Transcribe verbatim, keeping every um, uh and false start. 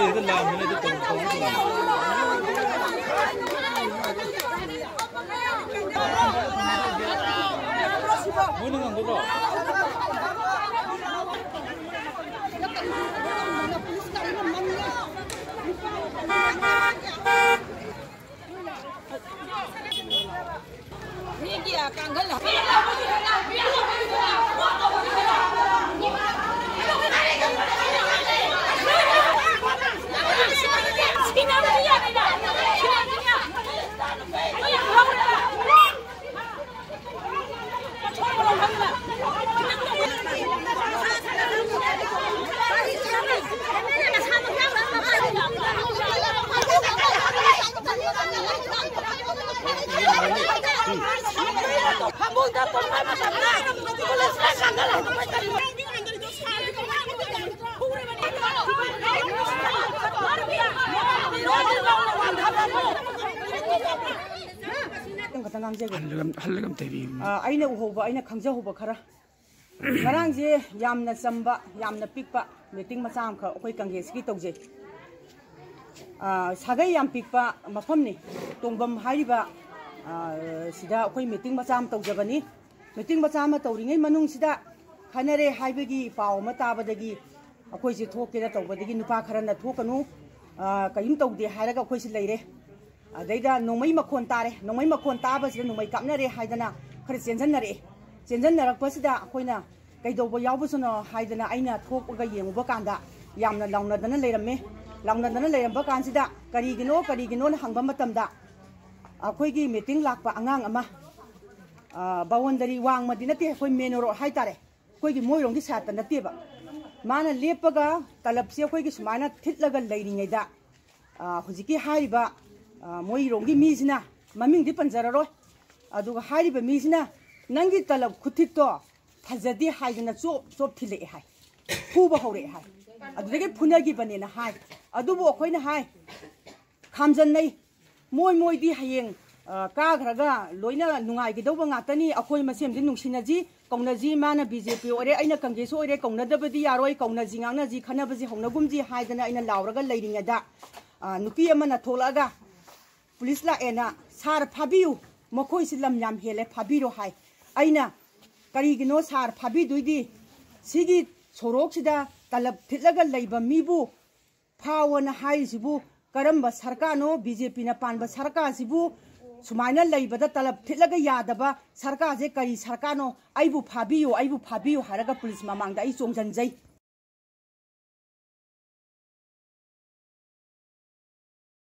ꯍꯥꯏꯗ ꯂꯥꯛꯑꯝꯕꯅꯦ, ꯑꯗꯨ ꯇꯧ-, ꯇꯧ-, ꯇꯧ-, ꯃꯣꯏꯅ ꯉꯝꯒꯗ꯭ꯔꯣ? ꯈꯤꯇꯪ ꯈꯛꯇꯪ ꯉꯥꯡꯖꯒꯦ꯫ ꯍꯜꯂꯒ, ꯍꯜꯂꯒ ꯑꯝꯇ ꯍꯥꯏꯕꯤꯌꯨ꯫ ꯑ, ꯑꯩꯅ ꯎꯍꯧꯕ, ꯑꯩꯅ ꯈꯪꯖꯍꯧꯕ ꯈꯔ꯫ ꯉꯔꯥꯡꯁꯦ ꯌꯥꯝꯅ ꯆꯝꯕ, ꯌꯥꯝꯅ ꯄꯤꯛꯄ ꯃꯤꯇꯤꯡ ꯃꯆꯥ ꯑꯃꯈꯛ ꯑꯩꯈꯣꯏ ꯀꯪꯒ꯭ꯔꯦꯁꯀꯤ ꯇꯧꯖꯩ꯫ ꯑ, ꯁꯥꯒꯩ ꯌꯥꯝ ꯄꯤꯛꯄ ꯃꯐꯝꯅꯤ꯫ ꯇꯣꯡꯕꯝ ꯍꯥꯏꯔꯤꯕ, ꯑ, ꯁꯤꯗ ꯑꯩꯈꯣꯏ ꯃꯤꯇꯤꯡ ꯃꯆꯥ ꯑꯃ ꯇꯧꯖꯕꯅꯤ꯫ ꯃꯤꯇꯤꯡ ꯃꯆꯥ ꯑꯃ ꯇꯧꯔꯤꯉꯩ ꯃꯅꯨꯡꯁꯤꯗ ꯈꯠꯅꯔꯦ ꯍꯥꯏꯕꯒꯤ ꯄꯥꯎ ꯑꯃ ꯇꯥꯕꯗꯒꯤ ꯑꯩꯈꯣꯏꯁꯦ ꯊꯣꯛꯀꯦꯅ ꯇꯧꯕꯗꯒꯤ ꯅꯨꯄꯥ ꯈꯔꯅ ꯊꯣꯛꯀꯅꯨ, ꯑ, ꯀꯔꯤꯝ ꯇꯧꯗꯦ ꯍꯥꯏꯔꯒ ꯑꯩꯈꯣꯏꯁꯦ ꯂꯩꯔꯦ꯫ ꯑꯗꯩꯗ ꯅꯣꯡꯃꯩ ꯃꯈꯣꯟ ꯇꯥꯔꯦ꯫ ꯅꯣꯡꯃꯩ ꯃꯈꯣꯟ ꯇꯥꯕꯁꯤꯗ ꯅꯣꯡꯃꯩ ꯀꯥꯞꯅꯔꯦ ꯍꯥꯏꯗꯅ ꯈꯔ ꯆꯦꯟꯁꯤꯟꯅꯔꯛꯑꯦ꯫ ꯆꯦꯟꯁꯤꯟꯅꯔꯛꯄꯁꯤꯗ ꯑꯩꯈꯣꯏꯅ ꯀꯩꯗꯧꯕ ꯌꯥꯎꯕꯁꯤꯅꯣ ꯍꯥꯏꯗꯅ ꯑꯩꯅ ꯊꯣꯛꯑꯒ ꯌꯦꯡꯉꯨꯕ ꯀꯥꯟꯗ ꯌꯥꯝꯅ ꯂꯥꯎꯅꯗꯅ ꯂꯩꯔꯝꯃꯦ꯫ ꯂꯥꯎꯅꯗꯅ ꯂꯩꯔꯝꯕ ꯀꯥꯟꯁꯤꯗ ꯀꯔꯤꯒꯤꯅꯣ, ꯀꯔꯤꯒꯤꯅꯣꯅ ꯍꯪꯕ ꯃꯇꯝꯗ ꯑꯩꯈꯣꯏꯒꯤ ꯃꯤꯇꯤꯡ ꯂꯥꯛꯄ ꯑꯉꯥꯡ ꯑꯃ, ꯑ, ꯕꯥꯋꯟꯗꯔꯤ ꯋꯥꯡꯃꯗꯤ ꯅꯠꯇꯦ, ꯑꯩꯈꯣꯏ ꯃꯦꯟ ꯔꯣꯗ ꯍꯥꯏꯇꯥꯔꯦ, ꯑꯩꯈꯣꯏꯒꯤ ꯃꯣꯏꯔꯣꯝꯒꯤ ꯁꯥꯏꯠꯇ ꯅꯠꯇꯦꯕ꯫ ꯃꯥꯅ ꯂꯦꯞꯄꯒ ꯇꯂꯞꯁꯦ ꯑꯩꯈꯣꯏꯒꯤ ꯁꯨꯃꯥꯏꯅ ꯊꯤꯠꯂꯒ ꯂꯩꯔꯤꯉꯩꯗ, ꯑ, ꯍꯧꯖꯤꯛꯀꯤ ꯍꯥꯏꯔꯤꯕ, ꯑ, ꯃꯣꯏꯔꯣꯝꯒꯤ ꯃꯤꯁꯤꯅ, ꯃꯃꯤꯡꯗꯤ ꯄꯟꯖꯔꯔꯣꯏ, ꯑꯗꯨꯒ ꯍꯥꯏꯔꯤꯕ ꯃꯤꯁꯤꯅ ꯅꯪꯒꯤ ꯇꯂꯞ ꯈꯨꯊꯤꯠꯇꯣ ꯐꯖꯗꯦ ꯍꯥꯏꯗꯅ ꯆꯣꯞ ꯆꯣꯞ ꯊꯤꯜꯂꯛꯑꯦ ꯍꯥꯏ, ꯐꯨꯕ ꯍꯧꯔꯛꯑꯦ ꯍꯥꯏ, ꯑꯗꯨꯗꯒꯤ ꯐꯨꯅꯈꯤꯕꯅꯦꯅ ꯍꯥꯏ꯫ ꯑꯗꯨꯕꯨ ꯑꯩꯈꯣꯏꯅ ꯍꯥꯏ, ꯈꯥꯝꯖꯟꯅꯩ꯫ ꯃꯣꯏ ꯃꯣꯏꯗꯤ ꯍꯌꯦꯡ, ꯑ, ꯀꯥꯈ꯭ꯔꯒ ꯂꯣꯏꯅ ꯅꯨꯡꯉꯥꯏꯒꯗꯧꯕ ꯉꯥꯛꯇꯅꯤ, ꯑꯩꯈꯣꯏ ꯃꯁꯦꯟꯗꯤ ꯅꯨꯡꯁꯤꯅꯁꯤ, ꯀꯧꯅꯁꯤ, ꯃꯥꯅ ꯕꯤ ꯖꯦ ꯄꯤ ꯑꯣꯏꯔꯦ, ꯑꯩꯅ ꯀꯪꯒ꯭ꯔꯦꯁ ꯑꯣꯏꯔꯦ, ꯀꯧꯅꯗꯕꯗꯤ ꯌꯥꯔꯣꯏ, ꯀꯧꯅꯁꯤ, ꯉꯥꯡꯅꯁꯤ, ꯈꯟꯅꯕꯁꯤ ꯍꯧꯅꯒꯨꯝꯁꯤ ꯍꯥꯏꯗꯅ ꯑꯩꯅ ꯂꯥꯎꯔꯒ ꯂꯩꯔꯤꯉꯩꯗ, ꯑ, ꯅꯨꯄꯤ ꯑꯃꯅ ꯊꯣꯛꯂꯛꯑꯒ, "ꯄꯨꯂꯤꯁ ꯂꯥꯛꯑꯦꯅ, ꯁꯥꯔ ꯐꯥꯕꯤꯌꯨ, ꯃꯈꯣꯏꯁꯤ ꯂꯝ ꯌꯥꯝ ꯍꯦꯜꯂꯦ, ꯐꯥꯕꯤꯔꯣ" ꯍꯥꯏ꯫ ꯑꯩꯅ, "ꯀꯔꯤꯒꯤꯅꯣ ꯁꯥꯔ ꯐꯥꯕꯤꯗꯣꯏꯗꯤ? ꯁꯤꯒꯤ ꯁꯣꯔꯣꯛꯁꯤꯗ ꯇꯂꯕ ꯊꯤꯠꯂꯒ ꯂꯩꯕ ꯃꯤꯕꯨ ꯐꯥꯎꯑꯣꯅ ꯍꯥꯏꯔꯤꯁꯤꯕꯨ ꯀꯔꯝꯕ ꯁꯔꯀꯥꯔꯅꯣ? ꯕꯤ ꯖꯦ ꯄꯤꯅ ꯄꯥꯟꯕ ꯁꯔꯀꯥꯔꯁꯤꯕꯨ ꯁꯨꯃꯥꯏꯅ ꯂꯩꯕꯗ ꯇꯂꯕ ꯊꯤꯠꯂꯒ ꯌꯥꯗꯕ ꯁꯔꯀꯥꯔꯁꯦ ꯀꯔꯤ ꯁꯔꯀꯥꯔꯅꯣ? ꯑꯩꯕꯨ ꯐꯥꯕꯤꯌꯨ, ꯑꯩꯕꯨ ꯐꯥꯕꯤꯌꯨ" ꯍꯥꯏꯔꯒ ꯄꯨꯂꯤꯁ ꯃꯃꯥꯡꯗ ꯑꯩ ꯆꯣꯡꯁꯤꯟꯖꯩ꯫